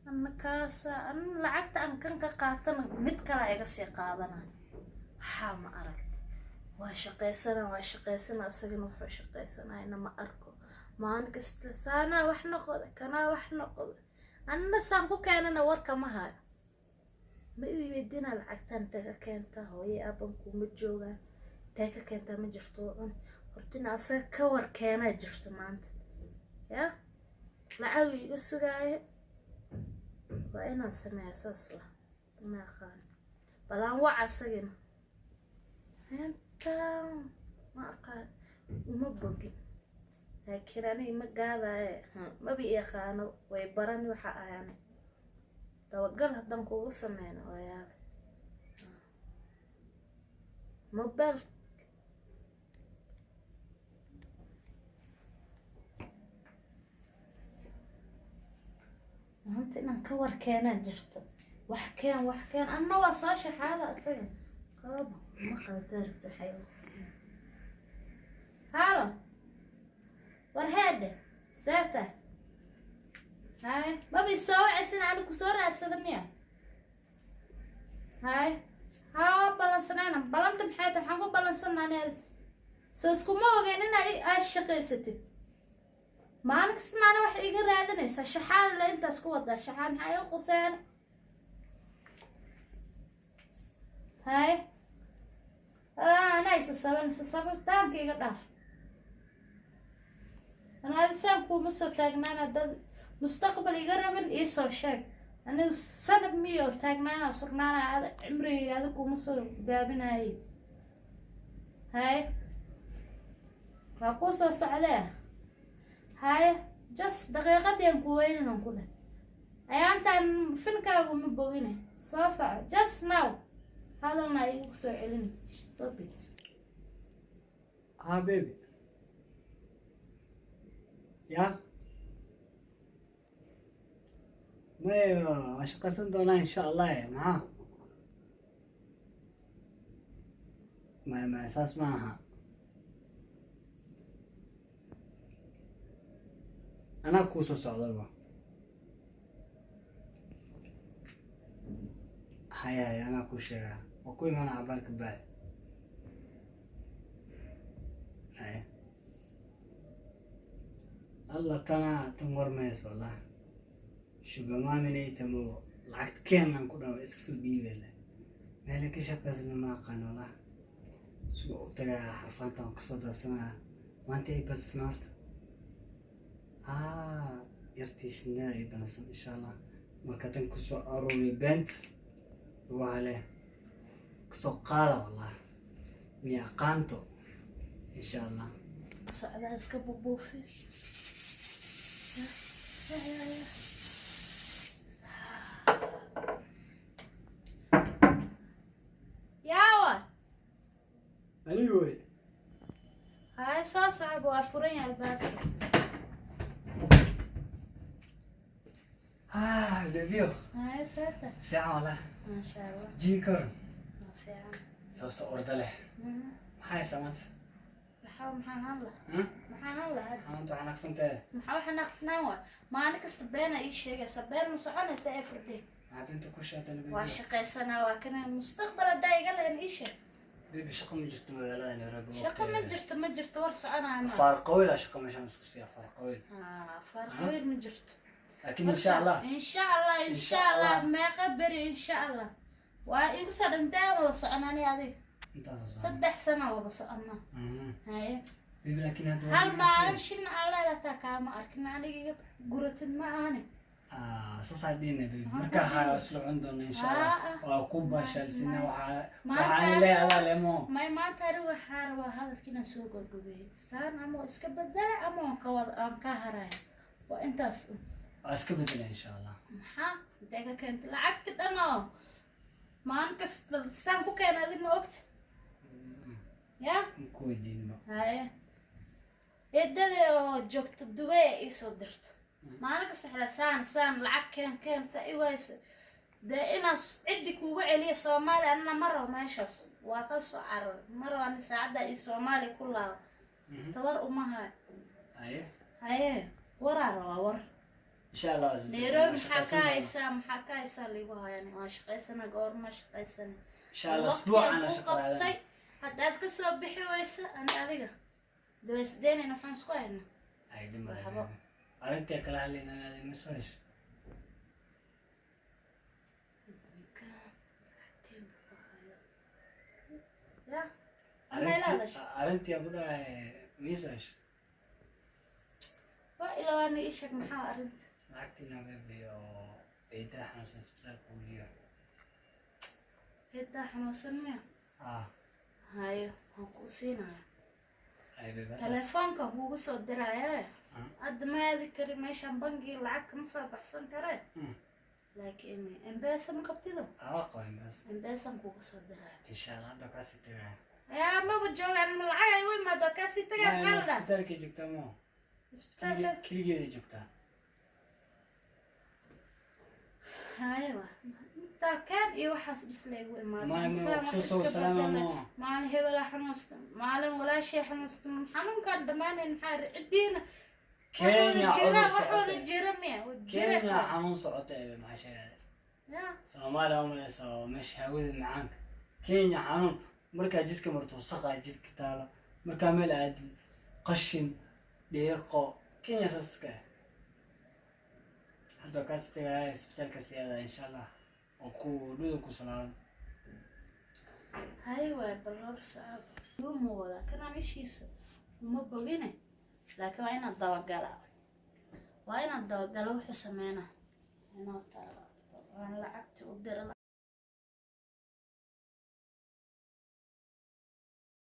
Anna kaasa an lacagta aan kan ka qaatana mid kale iga sii qaadanayo. Waxaa ma aragti, waa shaqaysana, waa shaqaysana, isagana wuxuu shaqaysanayna ma arko. Maalin kasta saanaa wax noqoda, kanaa wax noqoda, anna saan ku keenana warka ma hayo. Ma i weydiinaa lacagtan intee ka keentaa? Hooye aaban kuma joogaan, intee ka keentaa? Ma jirto cun hortina asaga ka war keenaa jirto maanta. Ya lacag iga sugaayo, waa inaan sameeya saas. Wa ma aqaan, balaan wac asagina intaan ma aqaan, uma bogin, laakiin aniga ma gaadaaye, maba i yaqaano. Way barani waxa ahaan dabagal haddaan kugu sameyno. Waa yaabe mobile. Maanta inaan ka war keenaa jirto. Wax keen, wax keen, anna waa soo shaxaada isaga qaba ma qalda rabto. Waxay halo, war heedhe, see tahay? Hay, maba isoo wacaysin, ani kusoo raadsada miya? Hay, haa, ballansanayna. Ballanta maxay tahay? Maxaan ku ballansanaa ani adi? Soo iskuma ogeen inaa aad shaqaysatid maalin kasta? Maalin wax iga raadinaysaa, shaxaad le intaas ku wadaa. Shaxaad maxaa iga quseen? Hay, anaa isa saban, isa sabitaanka iga dhaaf. Anaa adi saan kuuma soo taagnaan. Haddaad mustaqbal iga rabin, iisoo sheeg. Anigu sanab miyo taagnaana surnaana ada cimrigayga ada kuuma soo gaabinayay. Hay, waa kuu soo socdee. Haye, just daqiiqadii ku weynan ku dheh. Ayaantaan finkaagu ma bogine, soo soco just now. Hadalna igu soo celin. Stop it. Ah, baby. Ya? Maya, waan shaqaysan doonaa insha Allah. Maxaa? Maya, maya, saas ma aha. Anaa kuu soo socdaba. Haya, haya, anaa kuu sheegaa. Waa ku imaana cabaar ka bacdi. Haya. Alla tana tan war mayso wallah. Shugamaaminay tamo lacagta keenan ku dhawo iska soo dhiibay. Meel ka shaqaysana ma aqaan wallah. Suuqa u tagaa, xarfaanta waan kasoo daadsanaa. Maanta ay badsan horta. Ah, yartii shinnida ay badansan insha Allah. Marka tan kusoo aruuriyo beenta waa leh kasoo qaada wallah. Miya aqaanto insha Allah. Socdaa iska bubuufi. Ya, ya, ya. Yaawa. Anigu wey. Haye, soo socba, waa furan yahay albaabka. Ah, baby-yo. Haye, seeta? Fiican wallah. Maasha Allah. Jii kor. Waa fiican. Soo soo orda leh. Maxaa haysaa maanta? Maxaa ahaan laha? Hmm? Maxaa ahaan lahaa? Maanta waxaa naqsantahay. Maxaa waxa naqsnaan? Waa maalin kasta beena ii sheegaysa. Been ma soconaysa everyday. Maxaa beenta ku sheegtay? Waa Baby? shaqaysanaa, waa kana mustaqbal haddaa iga lahan ii sheeg. Baby, shaqo ma jirto magaalada Nairobi. Shaqo ma jirto, ma jirto, war soconaya ma. Faarqawiil aa shaqo meeshaan isku siiya faarqawiil. Haa, farqawiil ma jirto. Laakiin insha Allah. Insha Allah, insha Insha Allah. Allah. Meeqa beri insha Allah waa igu soo dhinteen wada soconani adiga? Intaasoo sano. 3 sano wada soconnaa. Haye. Baby, laakiin hadda Hal maalin shin aan leedataa kaama arkin, aniga iga guratid ma ahane. Ah, saasaa dhihina baby. Markaa hayo isla cun doona insha Allah. Ah. Waa ku baashaalsina waxaa Maanta waxaan leeyahay adaa lemo. May, maanta anigu waxaa rabaa hadalka inaan soo gabgabeeyo. Saan ama waa iska bedela ama waan ka wada aan ka haraya, waa intaas un. Waa iska bedela insha Allah. Maxaa intee ka keentay lacagti dhan oo maalin kasta saan ku keena? Adig ma ogta ya? Ma ku weydiinba. Haye, eedadii oo joogto Dubay ay iisoo dirto maalin kasta xila saan saan lacag keen keen saa i waysa dee inaan ciddi kuuga celiyo Soomaaliya. Anna ma rabo meeshaas, waa ka soo carar. Ma rabo ani saacadda io Soomaaliya ku laabo, tabar uma hayo. Haye. Haye, waraa rabaa war. Insha Allah waa isbedel. Nairobi Waa maxaa ka shaqaysan doonaa. haysaa? Maxaa ka haysaa liigu hayaan? Waa shaqaysana, goorma shaqaysana? Insha Allah Waqtigan isbuucan kuu shaqo aadan. qabtay, haddaad kasoo bixi weysa, ani adiga dawaasdeynayna waxaan isku haynaa. Ay, dhima. Waxba. Arrintii kala hadlayna inaad ima soo hesho. Ninkaan lacagteen buu ku hayaa. Ya ama ila hadasho. Arrintii aan ku dhahay mii soo hesho. Waa ilawaana, ii sheeg maxaa arrinta. Lacagtii nooga oo eedaa xanuunsan isbitaalka uu liyo. Eedaa xanuunsan miya? Ah. Hayo, waan kuu siinaya. Ay baby, hadda Telefoonka kuugu soo diraya. Ah. Hadda ma aadi kari meeshaan, bangiga lacag kama soo baxsan karee. Laakiin M-Pesa ma qabtido? Ah, waa qaban bas. M-Pesan kuugu soo diraya. Insha Allah hadda kaasii tagaya. Yaa maba joogaan, ma lacag ay u imaado kaasii tagaa? Maya, maxaa la dhaha? Isbitaalkay joogtaa moo? Isbitaalka. Keligeeda joogtaa. Haye, wa intaan iyo waxaas bis laygu imaado. Maya, maya, Saan wax soo soo iska salaama bedelay. moo. Maalin hebelaa xanuunsan, maalin walaashay xanuunsan, xanuunkaan dhammaanayn. Maxaa ciddiina Kenya jira cudur wax wada socota. jira miya jira? Kenya xanuun socota ee maxaa sheegaya? Ya. Soomaaliya uma maleysa oo meesha hawada macaanka. Kenya xanuun, markaa jidka marto wasaqaa jidka taalo, markaa meel aadid qashin, dhiiqo. Kenya saas iska ah. Hadda kaas tagaya, isbitaalkaas aada insha Allah oo ku dhuda ku salaaman. Hay waay, bal saab uma wada kanaan ishiisa uma bogine, laakiin waa inaad dabagalaa, waa inaad dabagala wuxuu sameynaa inoo taala. Waan lacagti u dira.